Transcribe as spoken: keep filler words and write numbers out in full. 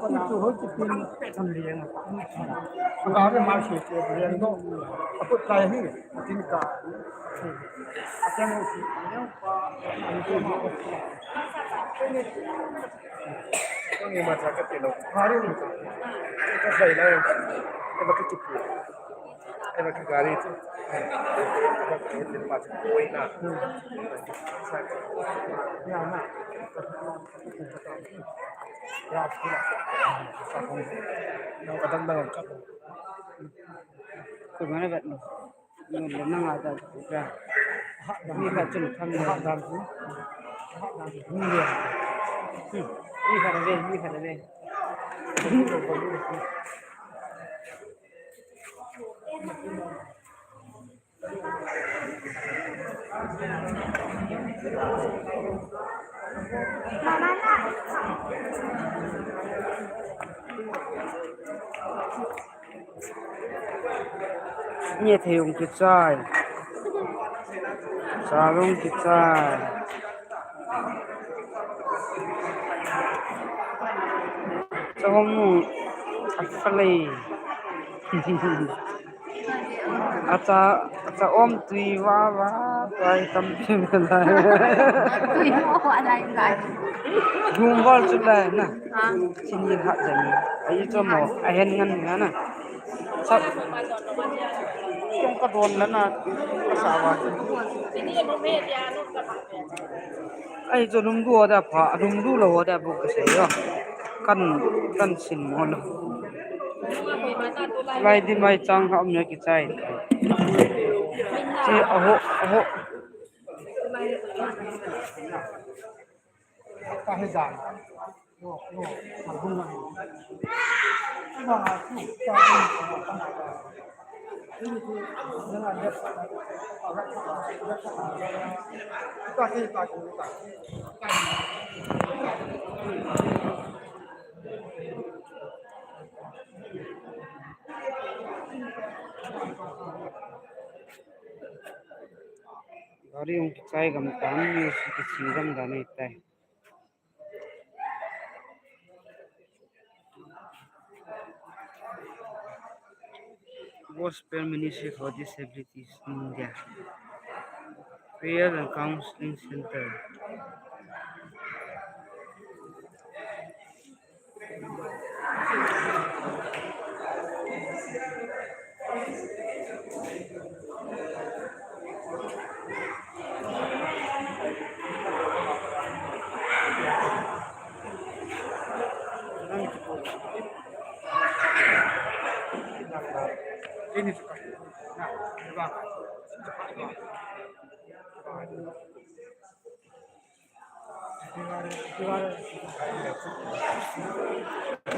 Chu hoi chu tin. Ang dami ma si ke lian do. Aku tai hi. Atin ka. Atin si. Ang ni ma sa ka tilo. Hari ni. Ka sai la. Ka ba ka chu. Eva ki gari chu. Eva ki gari chu koi na. Ya na. Ya, ya. Ka dang dang ka. Ko mana vet no. No, no, nang ada. Ya. Ni ka chun tham ya. Ni ya. Ni ka ve, ni ka ve. Ni thei ung kichai. Sa ung kichai. Sa hom nu a falei. Acha, acha om tui va va, tui tam pin lai. Tui mo ko anai lai. Gum val chu lai na. Ha? Chini hat jani. Ai chu mo, a hen ngan na na. Sa, kong ka don la na, ka sa va. Ai chu lum du da pha, lum du lo da bu ka sei yo. Kan, kan sin mo lo. Lai di mai chang ha um ya kichai. Chi aho, aho. Gari hung kichai gam tan, music kichai gam dan ahitai. Gospel Ministry for Disabilities India. Prayer and Counseling Center.